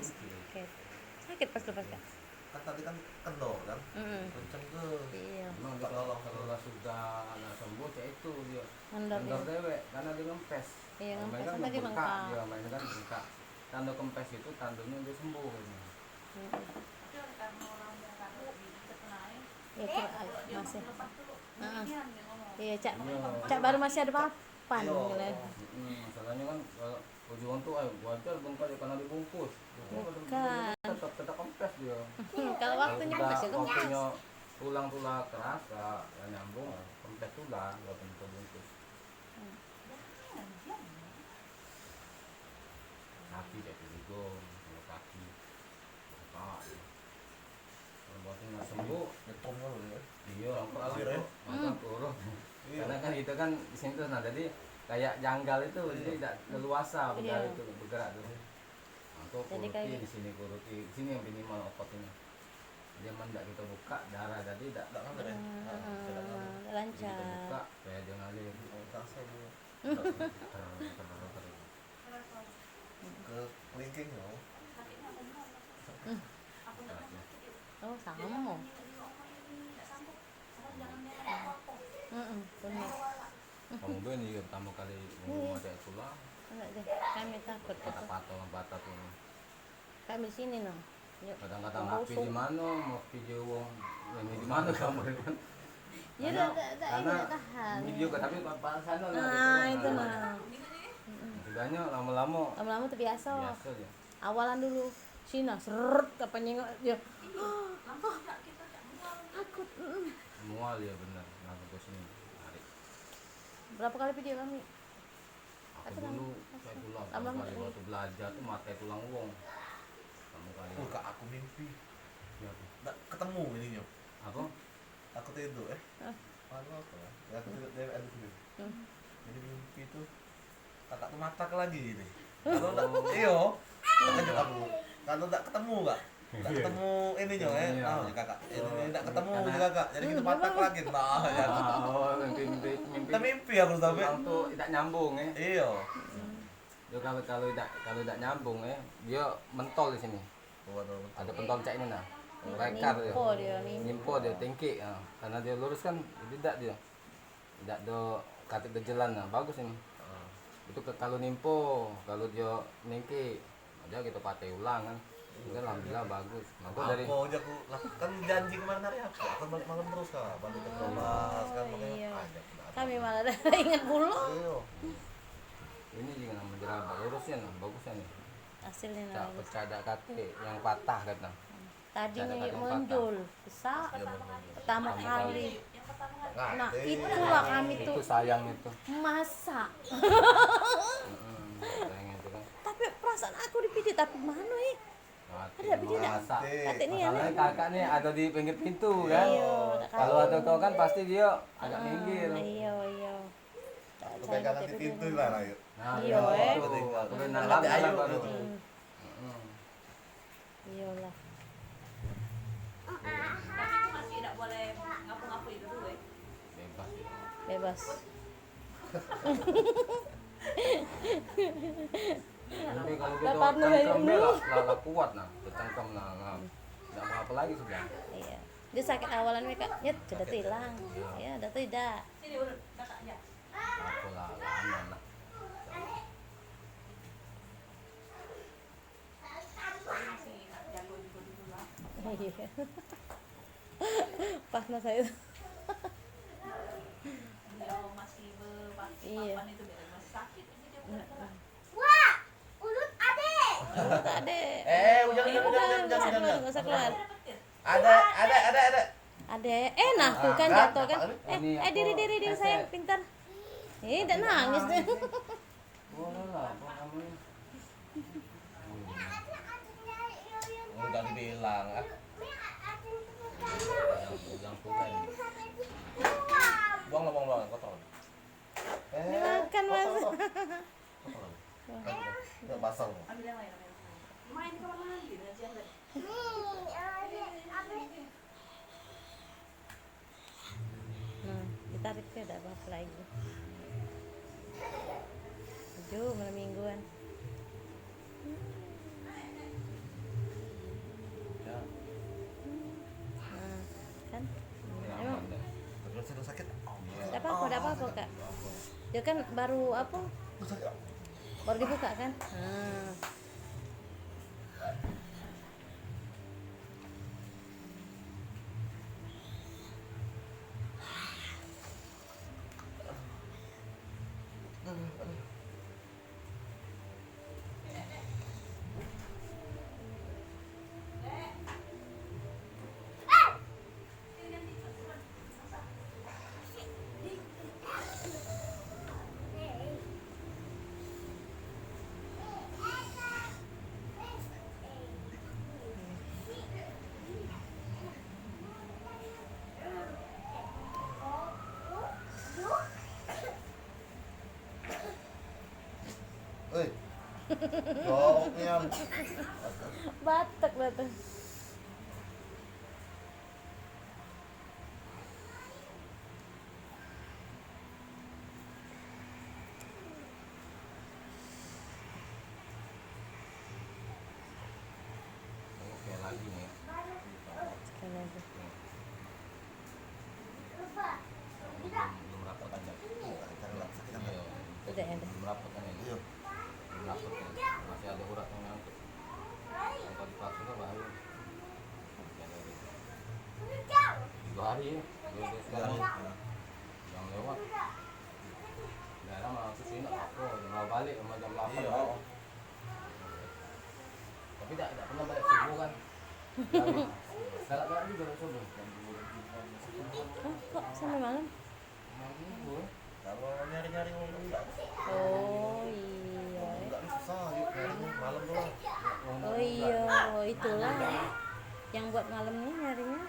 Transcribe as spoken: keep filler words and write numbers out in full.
Sakit. Sakit pas lepas, Kak. Kan tadi kan kendor kan? Mm-mm. Kenceng ke? Iya. Emang dia kalau, kalau lah sudah nak sembuh, cak itu dia. Kendor dia. Kendor dewek, karena dia ngempes. Iya, ngempes, kan tadi bengkak. Dia main kan bengkak. Tanda kempes itu tandanya dia sembuh ini. Mm-mm. Iya, coba, ayo, masih. Heeh. Iya, cak, cak baru masih ada papan, gitu. Mm-mm, masalahnya kan kalau uji wong tu, ayo, wajar bengkak dia karena dibungkus. Bukan. Tetap, tetap kempes dia. Kalau waktunya kempes, ya kempes. Waktunya tulang tu lah keras, lah, lah nyambung, kempes tu lah, walaupun terbungkus. Kaki jadi juga, kalau kaki. Buka, ya. Kalau buatnya nggak sembuh, nyetum dulu ya. Iya, aku, aku, aku urut. Iya. Karena kan kita kan di sini terus, nah, jadi kayak janggal itu, jadi tidak leluasa bergerak itu, bergerak tuh. Nah, aku kuruti di sini, kuruti di sini yang minimal otot ini. Dia men tidak kita buka, darah tadi tidak, tidak ngalir. Nah, tidak ngalir. Jadi kita buka, supaya dia ngalir. Oh, tak saya dulu. Ter-, ter-, ter-, ter-, Ke kelingking lo. Oh, sama. Mm-mm, bener. Kamu be ni pertama kali ngomong ada tulang. Enggak deh, kami takut. Patah-patah, patah tuh. Kami sini no. Kadang-kadang api di mano, mau video wong ini di mano kamu kan? Ya, karena, dak, dak, dak, karena ini dak tahan. Video ke, tapi pa-, pa-, sana lah gitu kan. Nah, itu nah. Sudahnya lama-lama. Lama-lama terbiasa. Biasa aja. Awalan dulu Cina, seret, kapan nyengok dia. Takut. Mm-mm. Mual ya bener, langsung ke sini, lari. Berapa kali video kami? Aku dulu, saya pulang, lama-lama kali waktu belajar tu mate tulang wong. Kamu kali. Oh, kak, aku mimpi. Ya, apa? Dak ketemu ininyo. Apa? Aku tidur, eh. Hah? Malu apa ya? Ya, aku tidur, dia ada tidur. Hmm. Jadi mimpi tu, kakak tu matak lagi ini. Kalau dak, iyo, terkejut aku. Kalau dak ketemu, kak. Dak ketemu ininyo, eh. Iya. Ah, kakak. Ini dak ketemu ni kakak. Jadi kita patah lagi. Nah, ya. Oh, mimpi, mimpi, mimpi. Kita mimpi aku sampai. Orang tu tidak nyambung, eh. Iyo. Dia kalau, kalau tidak, kalau tidak nyambung, eh, dia mentol di sini. Oh, ada mentol. Ada pentol cak ini nah. Lekar dia. Nimpo dia, nimpo. Nimpo dia, tingkik, ah. Karena dia lurus kan, tidak dia. Dak do katik do jelan, nah, bagus ini. Heeh. Itu ke, kalu nimpo, kalu dio ningkik, dio kito pateh ulang kan. Itu kan alhamdulillah bagus. Mako dari apo aja aku lakukan janji kemarin hari apa? Aku balik malam terus kah, balik ke kelas kan, makanya. Iyo. Kami malah dah ingat pulo. Iyo. Ini juga namo jerabak, lurusnya nah, bagusnya nih. Hasilnya nah. Cak pecah dak katik, yang patah kan nah. Tadi ni monjol, besak. Pertama kali. Nah, itulah kami tu. Itu sayang itu. Masak. Mm-mm, sayang itu kan. Tapi perasaan aku dipijit, tapi mano, eh? Ada pijit dak? Masak. Katik ni, masalahnya kakak ni ada di pinggir pintu kan. Iyo, kalau ada kau kan pasti dia agak minggir. Iyo, iyo. Aku pegangan di pintu lah, ayo. Nah, iyo, eh. Aku nang lap, lap baru. Mm. Iyolah. Tapi itu masih dak boleh ngapa-ngapa itu dulu, eh. Bebas. Bebas. Tapi kalau kita cengkem dia lah, lah, lah kuat nah, tercengkem nah, nah. Ndak mau apa lagi sudah. Iya. Dia sakit awalan, Kak. Nyet, sudah hilang. Iya. Ya, dah tidak. Sini urut, kakak aja. Apalah, lama lah. Iya. Panas saya. Iya. Wah, ulut ade. Ulut ade. Eh, udah, udah, udah, udah, udah, udah, udah, udah, udah, udah. Ade, ade, ade, ade. Ade, eh, nah, tuh kan jatuh kan. Eh, eh, diri, diri, diri, sayang, pintar. Eh, dak nangis deh. Boleh lah, apa namanya? Udah dibilang, ah. Buang lah, buang, buang, kotor. Eh, dimakan, Mas. Kotor, kotor. Kotor lagi. Udah basah. Ambil yang lain, ambil yang lain. Main kamar mandi, dah, jangan. Nah, ditarik ke, dak apa-apa lagi. Tujuh malam mingguan. Dia kan baru apa? Baru dibuka kan? Nah. Oi. Jawab nian. Batek dah tu. Sekali lagi. Belum, belum rapet aja. Iya. Udah ada. Belum rapet kan ini? Iya. Belum rapet kan? Masih ada urat yang nyangkut. Kalau dipaksa kan bahaya. Masih ada lagi. Tiga hari ya? Dua belas hari. Yang lewat. Daerah malah tuh sini apa? Mau balik sama jam delapan. Iya. Tapi dak, dak pernah balik subuh kan? Galak-galak juga balik subuh. Hah, kok sampai malam? Malam minggu. Kalau nyari-nyari orang enggak. Oh, iya. Enggak susah, yuk, nyari malam tu lah. Oh, iya, itulah. Yang buat malamnya nyarinya.